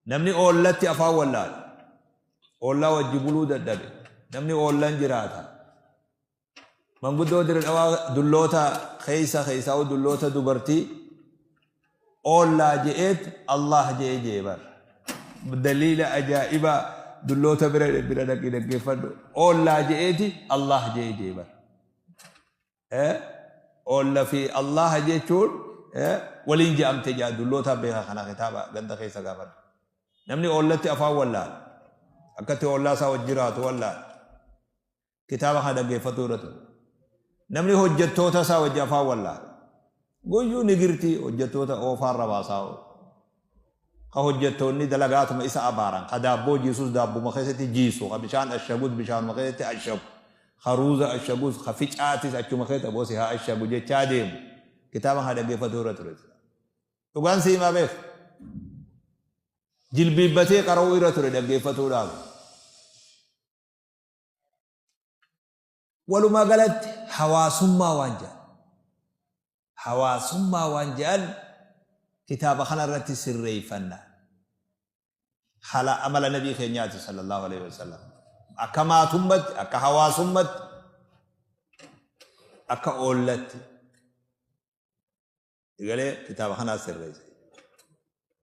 Namni oollatti afaan wallaale. Oollaa wajji buluu dadhabe. Namni oollan jiraata. Manguddoo Dirre Dhawaa dulloota keessa keessaa'u dulloota dubartii oollaa je'eet Allah je'e je'e bar. Daliila ajaa'ibaa dulloota bira bira dhaqii dhaggeeffadhu. Oollaa je'eeti Allah je'e je'e bar. Oolla fi Allah jechuun waliin je'amte je'a dullootaa beeka kana kitaaba ganda keessa gaafadhu. Namni oollatti afaan wallaale. Akkatti oollaa isaa wajji jiraatu wallaale. Kitaaba kana dhaggeeffatuu irra ture. Namni hojjettoota isaa wajji afaan wallaale. Guyyuu nigirtii hojjettoota oofaarra baasaa oolu. Ka hojjettoonni dalagaatuma isa abaaran, ka daabboo jiisus daabbuma keessatti jiisu, ka bishaan ashagus bishaanuma keessatti ashagu, ka ruuza ashagus, ka ficaatis achuma keessatti aboo si haa ashagu jechaa deemu. Kitaaba kana dhaggeeffatuu irra ture. Dhugaan si himaa beeka. Jilbiibbatee qara'uu irra ture dhaggeeffatuudhaaf. Walumaa galatti hawaasummaa waan jedhan hawaasummaa waan jedhan kitaaba kana irratti sirreeffanna. Haala amala nabii keenyaati sallallahu alaihi wasallam. Akka maatummatti, akka hawaasummatti, akka oollatti. Galee kitaaba kanaa sirreessa.